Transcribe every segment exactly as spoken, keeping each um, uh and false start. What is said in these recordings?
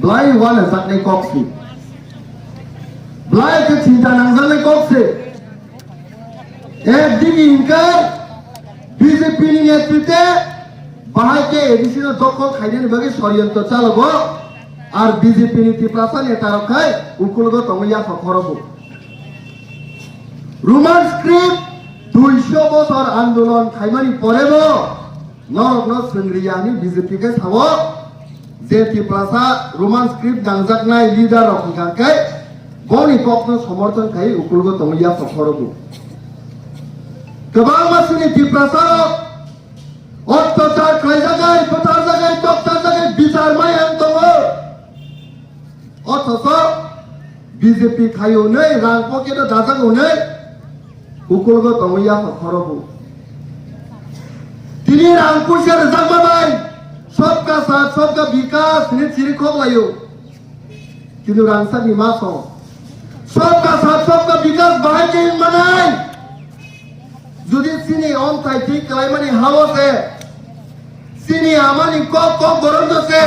Belai uanajaknai kok se. Belai khe chinta nangjaknai kok se. Ek din hinkhe B J P ni netrite bahai khe A D C no dokhol khainani bagwi soriyontro chalogo. Ar B J P ni Tiprasa neta rok khai ukulogo tongwi yapha khorogo. Roman script duiso bosor andolon khaimani porebo norokno swngriya hwnwi B J P khe sao, je Tiprasa Roman script nangjaknai leader rok hwnkha khe boni kokno somorthon khai ukulogo tongwi yapha khorogo. Kwbangma chini Tiprasa rok ottachar khlaijagwi, butharjagwi, toktarjagwi bichar maya wng tongo. Othoso B J P khai hwnwi, rang pocket o dajak hwnwi, ukulogo tongwi yapha khorogo. Tini rang puisa rwjakma bai, "Sabka Saath, Sabka Vikas" hwnwi chiri khoklaio. Kintu rangchakni ma song, "Sabka Saath, Sabka Vikas" bahai khe wng manai? Jodi chini omthai thik khlaimani hao se, chini amani kok kok borok no se,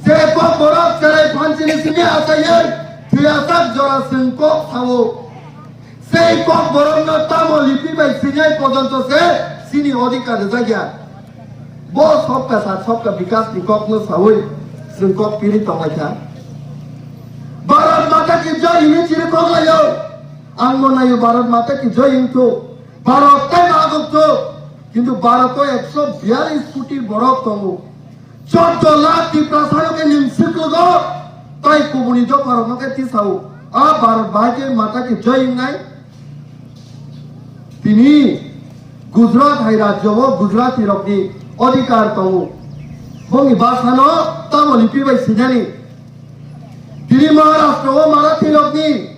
je kok borok cherai phanchini simi achaiwi thwiyasak jora chwng kok sao. Sei kok borok no tamo lipi bai sinai pojonto se chini odhikar rijak ya. Bo Sabka Saath, Sabka Vikas ni kok no sawi chwng kok piri tonglaikha. Bharat Mata ki Jai hwnwi chiri koklaio. Ang mo naio Bharat Mata ki Jai wngthu. Bharat tai ma agok thu. Kintu Bharat o ekso biyalis koti borok tongo. Choddo lakh Tiprasa no khe nwng siklogo. Tai kubuni dopha rok no khe tisao. A Bharat bahai khe Mata ki Jai wngnai. Tini Gujarat hai rajyo o Gujarati rokni odhikar tongo. Bongni bhasha no tamo lipi bai sinani. Tini Maharashtra o Marathi rokni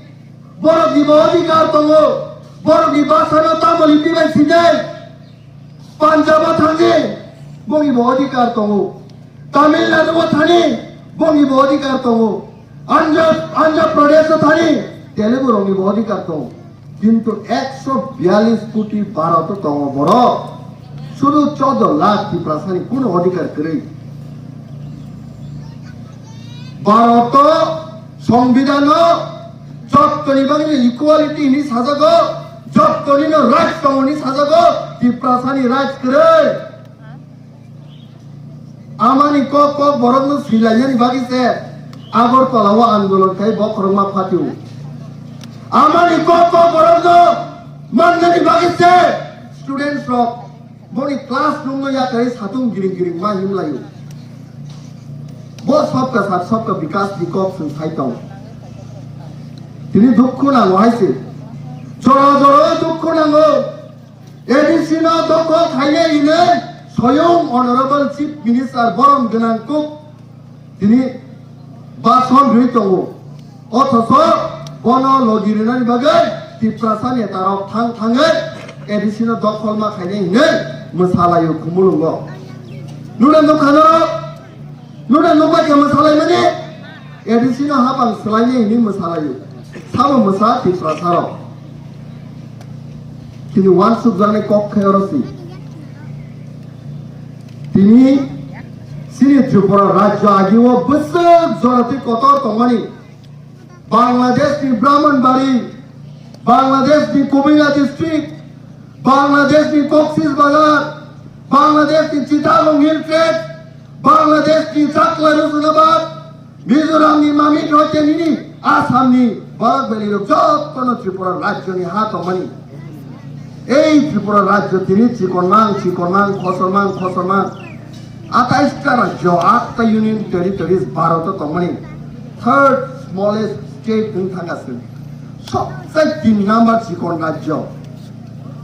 borokni bo odhikar tongo. Borokni bhasha no tamo lipi bai sinai. Punjab o thangni bongni bo odhikar tongo. Tamil Nadu o thani bongni bo odhikar tongo. Andhra, Andhra Pradesh o thani Telugu rokni bo odhikar tongo. Kintu ekso biyalis koti Bharat o tongo borok. Sudu choddo lakh Tiprasani kuno odhikar kwrwi. Bharat o Songbidan o jottoni bagwi equality hwnwi sajago, jottoni no rights tongo hwnwi sajago, Tiprasani rights kwrwi. Amani kok kok borokno swilainani bagwi se Agartala o andolon khai bokhorokma phatio. Amani kok kok borokno mannani bagwi se students rok boni class room no yakarwi satung giring giring ma himlaio. Bo Sabka Saath Sabka Vikas ni kok chwng sai tong. Tini dukhu nango hai se. Jora jora dukhu nango. A D C no dokhol khainai hinwi soyong Honorable Chief Minister borom gwnang kuk tini bason rwi tongo. Othoso bono logi rinani bagwi Tiprasa netarok thang thangwi A D C no dokhol ma khainai hinwi mwsalaio Khumulwngo. Nuna nukha norok? Nuna nukbai khe mwsalaimani? A D C no hapang swlainai hinwi mwsalaio. Sabo mwsa Tiprasarok. Kini uansukjaknai kok khe oro si. Tini chini Tripura rajyo agio bwswk jora twi kotor tongmani. Bangladesh ni Brahmanbari, Bangladesh ni Kumila district, Bangladesh ni Cox's Bazar, Bangladesh ni Chittagong Hill Tracts, Bangladesh ni Chakla Rusunabad, Mizoram ni Mamit hoite nini Assam ni Barak Valley rok jotono Tripura rajyo ni ha tongmani. Ei Tripura rajyo tini chikon mang, chikon mang, khosor mang, khosor mang. Atais ta rajyo, atta union territories Bharat o tongmani third smallest state wng thangkha se. Sobsai tin number chikon rajyo.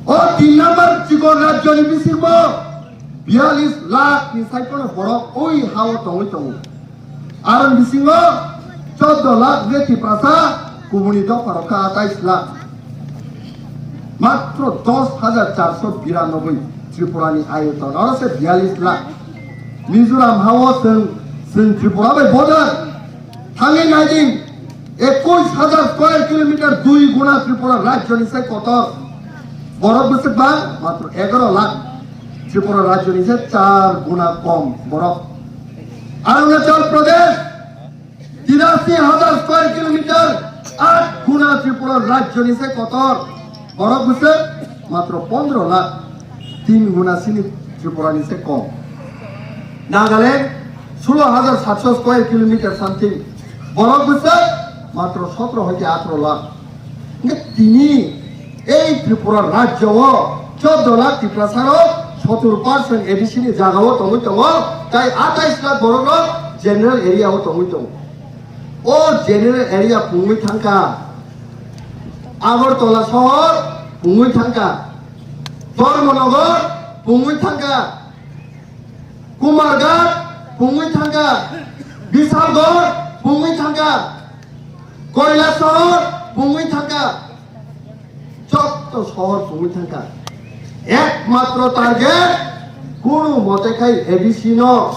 O tin number chikon rajyo ni bisingo biyalis lakh ni saiphano borok oi ha o tongwi tongo. Aroni bisingo choddo lakh je Tiprasa, kubuni dopha rok kha atais lakh. Matro dos hajar charso biranoboi Tripura ni ayoton, oro se biyalis lakh. Mizoram hao chwng, chwng Tripura bai border thangwi naidi, ekush hajar square kilometer, dui guna Tripura rajyo ni sai kotor. Borok bwswk bang matro egaro lakh. Tripura rajyo ni se char guna kom borok. Arunachal Pradesh Hazar square kilometer, aat guna Tripura rajyo ni se kotor. Borok bwswk matro pondro lakh, tin guna sini Tripura ni se kom. Nagaland, sulo hazar satso square kilometer something. Borok bwswk matro sotro hoite atro lakh. Hingke tini ei Tripura rajyo o chordo lakh Tiprasa rok sotur percent A D C ni jaga o tongwi tongo, tai atais lakh borok rok general area o tongwi tongo. O general area pungwi thangkha, Agartala sohor pungwi thangkha, Dharmanagar pungwi thangkha, Kumarghat pungwi thangkha, Bisalgarh pungwi thangkha, Kailasahar pungwi thangkha, jotto sohor pungwi thangkha. Ekmatro target, kunu mote khai A D C no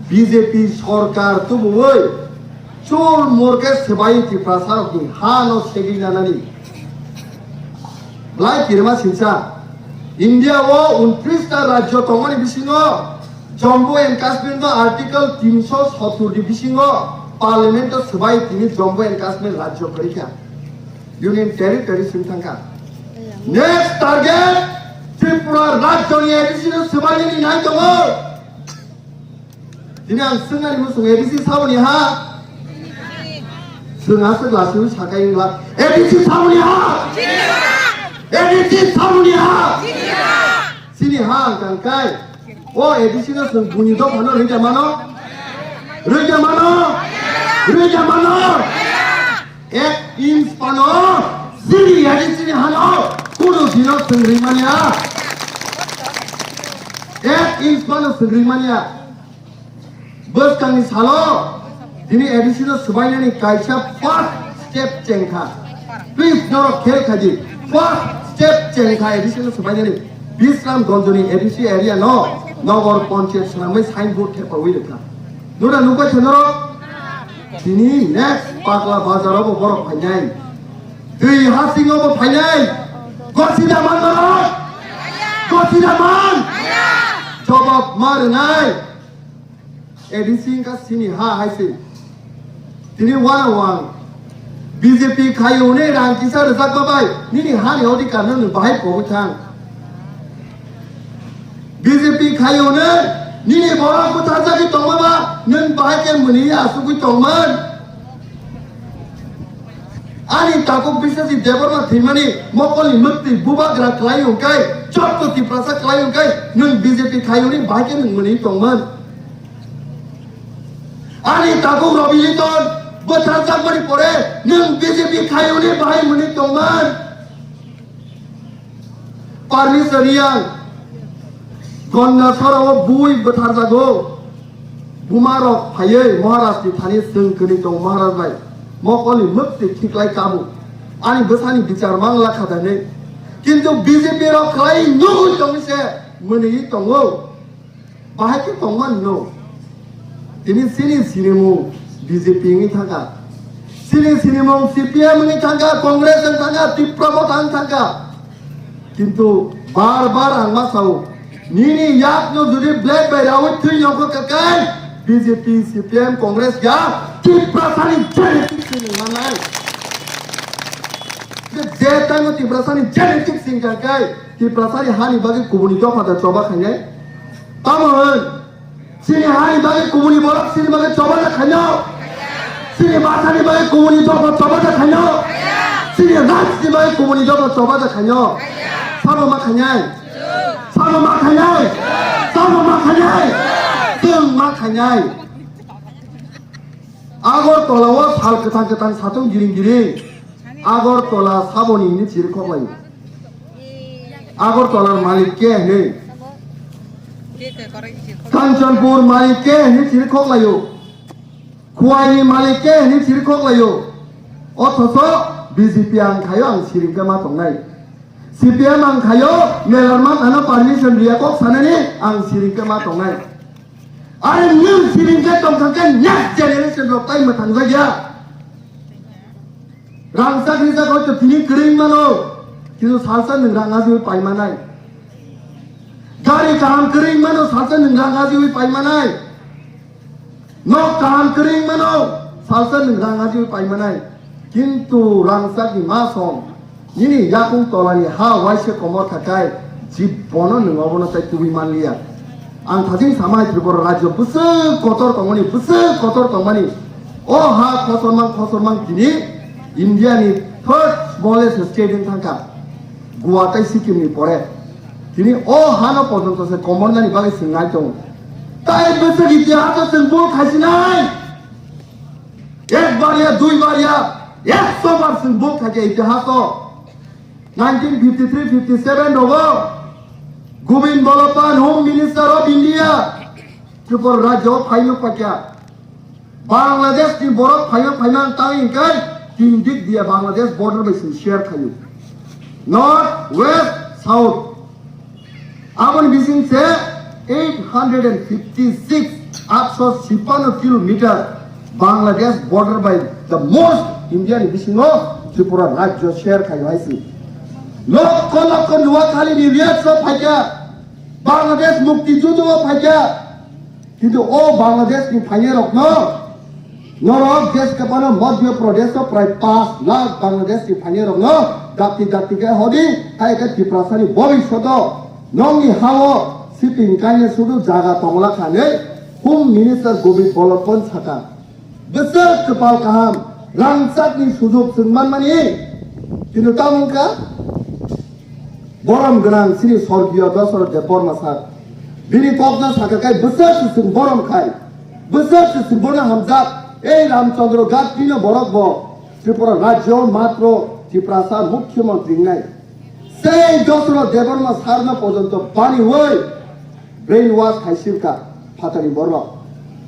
B J P sorkar tubuwi chul murke swbai Tiprasa rokni ha no segwi nanani. Belai kirima singsa. India o untris ta rajyo tongmani bisingo Jammu and Kashmir no Article tinso sottur ni bisingo Parliament o swbai tini Jammu and Kashmir rajyo kwrwi kha. Union Territory sing thangkha. Next target Tripura rajyo ni A D C no swbainani nai tongo. Tini ang swngnani muchungo A D C saboni ha? Chwng aswk lasiwi sakai wngla. A D C saboni ha? A D C saboni ha? Chini ha ang tangkai. O A D C no chwng buni dophano rwida mano? Rwida mano? Rwida mano? Ek inch phano chini A D C ni hano kunu dino chwng rwimanya. Ek inch phano chwng rwimanya. Bwskangni salo tini A D C no swbainani kaisa first step chengkha. Please, norok khel khaidi. First step chengkha A D C no swbainani. Bisramganjni A D C area no Nagar Panchayat swnamwi signboard thepawi rwkha. Nura nukha khe norok? Tini next Pakla Bazar o bo borok phainai. Twi hasingo bo phainai. Gosida man norok? Gosida man? Jobab ma rwnai. A D C wngkha chini ha hai se. Tini uanao ang B J P khai hwnwi rang kisa rwjakma bai nini hani odhikar no nwng bahai pogwi thang. B J P khai hwnwi nini borok bwtharjagwi tongma ba nwng bahai khe mwnwi asugwi tongmani. Ani takhuk Biswajit Debbarma thwimani mokolni mwktwi bubagra kwlai hwn khe, jotto Tiprasa kwlai hwn khe, nwng B J P khai hwnwi bahai khe nwng mwnwi tongmani. Ani takhuk Rabi Liton bwtharjakmani pore nwng B J P khai hwnwi bahai mwnwi tongmani. Parmeswar Reang, Gandachara o bui bwtharjago. Buma rok phaiwi Maharaj ni thani chwng kwnwi tongo, Maharaj bai, mokolni mwktwi khiklai kabu. Ani bwsani bichar mangla kha da hwnwi. Kintu B J P rok khlai nugwi tongwi se mwnwi tongo. Bahai khe tongmani no? Tini chini sinimung B J P wngwi thangkha. Chini sinimung C P M wngwi thangkha, Congress wngwi thangkha, Tipra Motha wngwi thangkha. Kintu bar bar ang ma sao, nini yakno jodi black bai rawi thwi nokho kakai, B J P, C P M, Congress ya, Tiprasani genetics ni manai. Je time Tiprasani genetics ni kakai, Tiprasani hani bagwi kubuni dopha da choba khainai. Tamo hwn, chini hani bagwi kubuni borok chini bagwi choba da khaino. Chini basani bagwi kubuni dopha choba da khaino. Chini rajni bagwi kubuni dopha choba da khaino. Sabo ma khainai. Sabo ma khainai. Sabo ma khainai. Chwng ma khainai. Agartala o sal kwthang kwthang satung giring giring. Agartala saboni hwnwi chiri khoklaio. Agartala malik ke hwnwi. Kanchanpur malik ke hwnwi chiri khoklaio. Khowai ni malik ke hwnwi chiri khoklaio. Othocho B J P ang khaio ang siring khe ma tongnai. C P M ang khaio melarma ano permission riya kok sanani ang siring khe ma tongnai. Are nwng siring khe tongkha khe next generation rok tai mwthangjakya. Rang chakri jak hoito tini kwrwi mano, kintu salsa nwng rang ajiwi pai manai. Gari kaham kwrwi mano, salsa nwng rang ajiwi pai manai. Nok kaham kwrwi mano, Salsa nwng rang ajiwi paimanai, kintu rangchakni ma song nini yakung tolani ha waisa komor khakai jibono nwng obono tai tubui manliya. Ang thajin samai Tripura rajyo bwswk kotor tongmani, bwswk kotor tongmani. O ha khosormang khosormang tini India ni third smallest state wng thangkha, Goa tai Sikkim ni pore. Tini o hano porjonto se komornani bagwi swngnai tongo. Tai bwswk itihaso chwng bul khaisinai. Ek bar ya, dui bar ya, ekso bar chwng bul khaikha itihaso. Nineteen fifty three fifty seven rogo Govind Ballabh Pant, Home Minister of India, Tripura rajyo phaino pakya. Bangladesh ni borok phaima phaima ang tang hingkhe tin dik dia Bangladesh border bai sing share khayu. North, west, south. Aboni bising se eight hundred and fifty six, atso sipano kilometer Bangladesh border bai the most India ni bisingo Tripura rajyo share khayu hai si. Lokho lokho Noakhali ni riyad so phaikha Bangladesh mukti judo phaikha. Kintu o Bangladesh ni phainai rokno norok desh kebano Madhya Pradesh o prai paanch lakh Bangladesh ni phainai rokno dakti dakti khe hodi hai khe Tiprasa ni bobishoto nongni hao siping kainai sudu jaga tongla kha hinwi Home Minister Govind Ballabh Pant saka. Bwswk kwpal kaham rangchakni sujuk chwng manmani kintu tamo wngkha. Borom gwnang sini sorgiyo Dosarot Debbarma sir. Bini kokno sakha khai bwswk se chwng borom khai. Bwswk se chwng bono hamjak. Ei Ramchandra Ghat tino borok bo Tripura rajyo matro Tiprasa mukhyamantri wngnai. Sei Dosarot Debbarma sir no porjonto bani woi brainwash khai sirka phatani borok.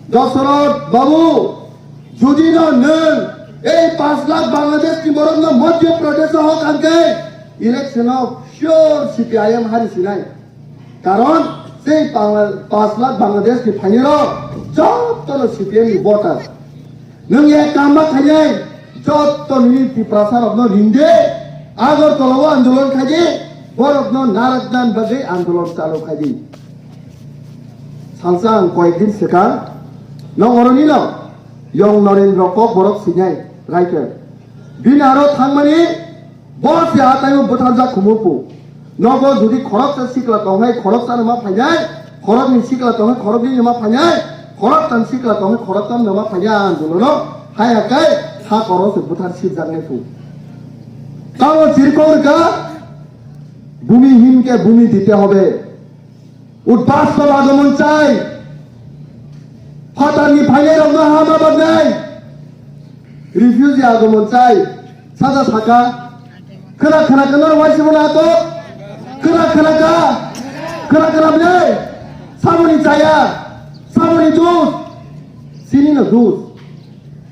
Dosarot babu, jodi no nwng ei paanch lakh Bangladesh ni borok no Madhya Pradesh o hok ang khe election o sure C P I M hari sinai. Karon sei Bangla-, paanch lakh Bangladesh ni phainai rok joto no C P M ni voter. Nwng ek kama khainai, jotto nini Tiprasa rokno ringde, Agartala o andolon khaidi, borokno narakna bagwi andolon chalu khaidi. Salsa ang koyek din swkang, nong oroni no, Yong Norendra kok borok sinai, writer. Bini aro thangmani, Bo se a taimo bwtharjak khumulpu. Nogo jodi khoroksa sikla tongnai, khoroksa no ma phainai, khorokni sikla tongnai, khorokni no ma phainai, khoroktam sikla tongnai, khoroktam no ma phainai, ang dulono haya kai ha koro se bwthar sirjaknai phu. Tamo chirkong rwkha, bhumi hin ke bhumi dite hobe. Udbastw agomon chai. Phatarni phainairokno hama baknai. Refugee agomon chai. Saja saka. Khwna khwna khwna waisimo na to. Khwna khwna ka. Khwna khwna bile. Samoni chaya. Samoni dus. Sini no dus.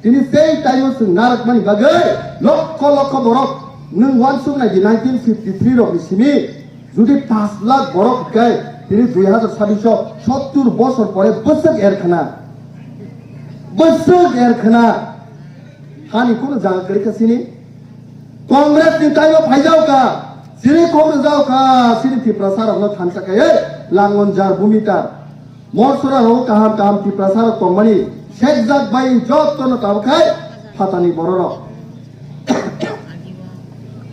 Tini sei taimo chwng narakmani bagwi lokho lokho borok nwng uansuk nai di nineteen fifty three rokni simi jodi paanch lakh borok hwnkhe tini dui hazar sabbish o sottur bosor pore bwswk erkhna. Bwswk erkhna. Hani kunu jaga kwrwikha sini. Congress ni taimo phaijao ka. Sini kok rwjao ka. Sini Tiprasa rokno thansa kaiwi langon jar bumita. Morsora rogo kaham kaham Tiprasa rok tongmani sekjak bai jotono tabuk khai phatani bororok.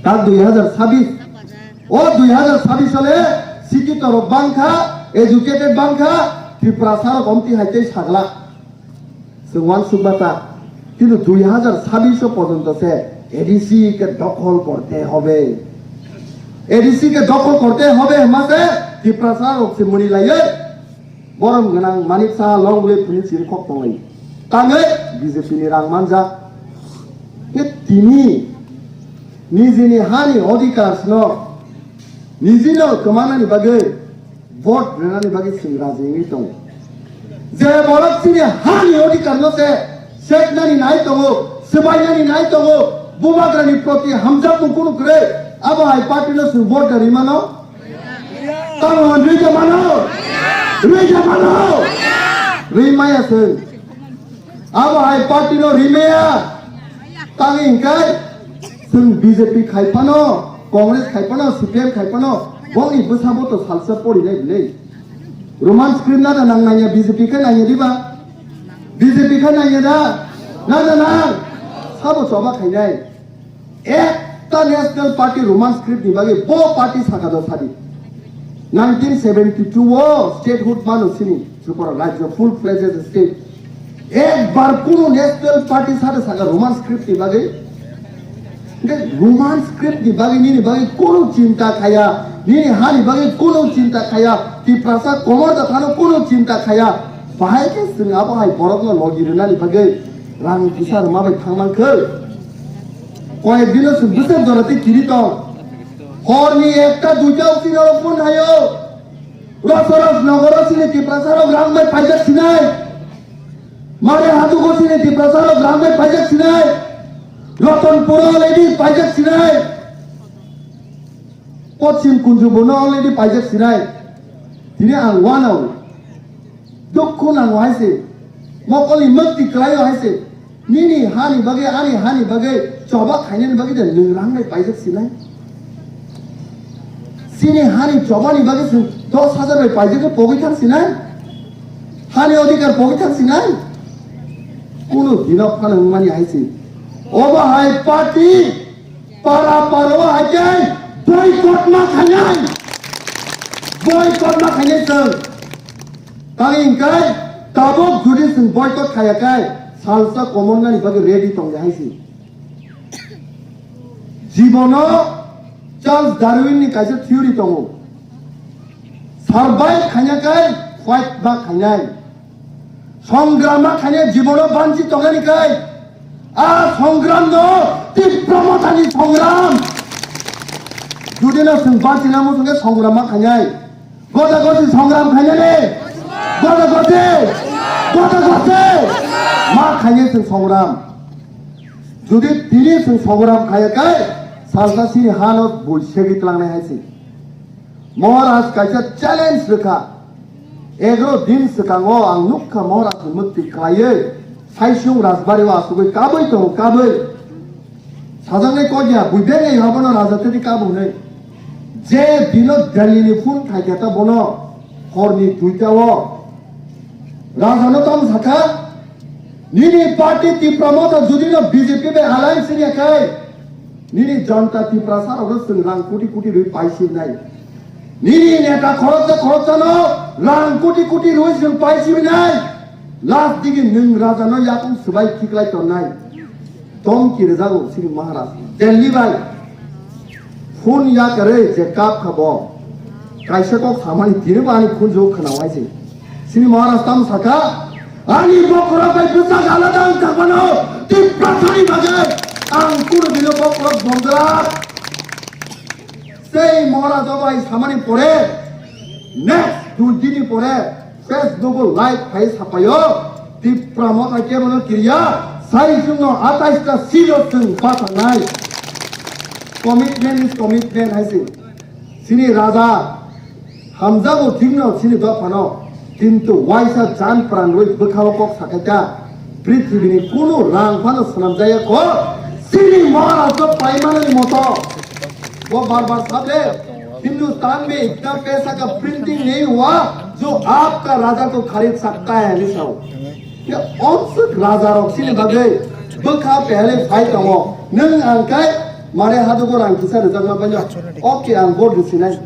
Tak dui hazar sabbish, o dui hazar sabbish sale sikito rok bangkha, educated bangkha, Tiprasa rok omti hai tei sagla. Chwng uansuk bata, kintu dui hazar sabbish porjonto se A D C ke dokhol korte hobe. A D C ke dokhol korte hobe hwnma se Tiprasa rok se muni laiwi Borom gwnang Manik Saha long live hwnwi chirikhok tonglai. Tangwi B J P ni rang manjak. Khe tini nijini hani odhikar no nijino kwmanani bagwi vote rwnani bagwi chwng raji wngwi tongo. Je borok chini hani odhikar no se seknani nai tongo, swbainani nai tongo, bubagrani proti hamjakmung kunu kwrwi, abo hai party no chwng vote da rwi mano? Tamo rwi ja mano? Rwi ja mano? Rwi maya se. Abo hai party no rwi maya. Tangwi hwnkhe chwng B J P khai phano, Congress khai phano, C P M khai phano, bongni bwsa bo to salsa pori nai bwle. Roman script na da nang nangya B J P khai nangya diba? B J P khai nangya da? Na, na, na. Sabo choba khainai. Ekta national party Roman script ni bagwi bo party saka do sadi. Nineteen seventy-two o statehood mano sini Tripura rajya full fledged state. Ekbar kuno national party sade saka Roman script ni bagwi. Hingke Roman script ni bagwi nini bagwi kuno chinta khaya, nini hani bagwi kuno chinta khaya, Tiprasa komor da thano kuno chinta khaya. Bahai khe chwng abo hai borokno logi rwnani bagwi rang kisa rwma bai thang mankhe. Koyek dino chwng bwswk jora tei kiri tong. Horni ekta duita o chini oro phone haio. Rosorok nogoro chini Tiprasa rok rang bai paijak sinai. Mare hatugo chini Tiprasa rok rang bai paijak sinai. Rotonpuro lady paijak sinai. Pochim Kunjubo no already paijak sinai. Tini ang wanao. Dukhu nango hai se. Mokolni mukti kwlaio hai se. Nini hani bagwi, ani hani bagwi, choba khainani bagwi de nwng rang bai paijak sinai. Chini hani chobani bagwi chwng dos hajar bai paijak khe pogwi thang sinai. Hani odhikar pogwi thang sinai. Kuno dino phano wngmani hai se. Obo hai party. Para paro hai khe boycott ma khainai. Boycott ma khainai chwng. Tani hingkai tabuk judi chwng boycott khaya khai salsa komornani bagwi ready tongya hai se. Jibono Charles Darwin ni kaisa theory tongo. Survive khaina kai fight ba khainai. Songram ma khainai jibono banchi tongani kai. A songram no Tipra Mothani songram. Judi no chwng banchi na muchung khe songram ma khainai. Goda gosi songram khainai le. Goda gosi. Goda gosi. Ma khainai chwng songram. Judi tini chwng songram khaya kai salsa sini hano bul segi tlangnai hai se. Maharaj kaisa challenge rwkha. Egaro din swkango ang nukha Maharaj ni mukti khlaiwi Saisung Rajbari o asugwi kabwi tongo, kabwi. Sajaknai kok ya, bui beng ya, abono Raja tedi kabo hwnwi. Je dino Delhi ni phone khaikhe ta bono horni duita o. Raja no tamo sakha, nini party Tipra Motha judi no B J P bai alliance ya khai, nini Janta Tiprasa rok no chwng rang koti koti rwi paisi nai. Nini neta khoroksa khoroksano rang koti koti rwi chwng paisi nai. Last digi nwng Raja no yakung swbai khiklai tonnai. Domki rwjago chini Maharaj. Delhi bai phone yakarwi je kap kha bo. Kaisa kok samani tini bo ani khunju khwnawai se. Chini Maharaj tamo sakha, ani bokhorok bai bwswk alada wng thangmano, Tiprasani bagwi ang kunu dino bokhorok bondrak. Sei Maharaj o bai samani pore, next dui dini pore, Facebook o live khai sapaio, Tipra Motha kebono kiriya, sai chwngno atais ta silo chwng batangnai. Commitment is commitment hai se. Chini Raja hamjago thikno chini dophano, kintu waisa jan pran rwi bwkhao kok sakaita, prithibini kunu rang phano swnamjaya kho, chini Maharaj no paimanani moto. Bo bar bar sable, Hindustan mein itna paisa ka printing nahi hua, jo aapka raja ko kharid sakta hai, ani sao. Ya, onsuk raja rok sini bagwi bwkha pehale phai tongo. Nwng ang kai mare hadugo rang kisa rwjakma baino. Okay, ang vote rwsinai.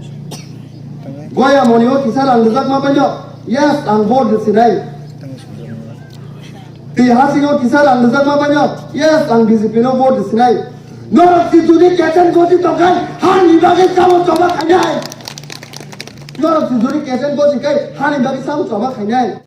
Goya moni o kisa rang rwjakma baino. Yes, ang vote rwsinai. Twi hasingo kisa rang rwjakma baino. Yes, ang B J P no vote rwsinai. Norok si judi kesen gosi tongkhai, hani bagwi chabo choba khainai. Norok si judi kesen gosi khai, hani bagwi chabo choba khainai.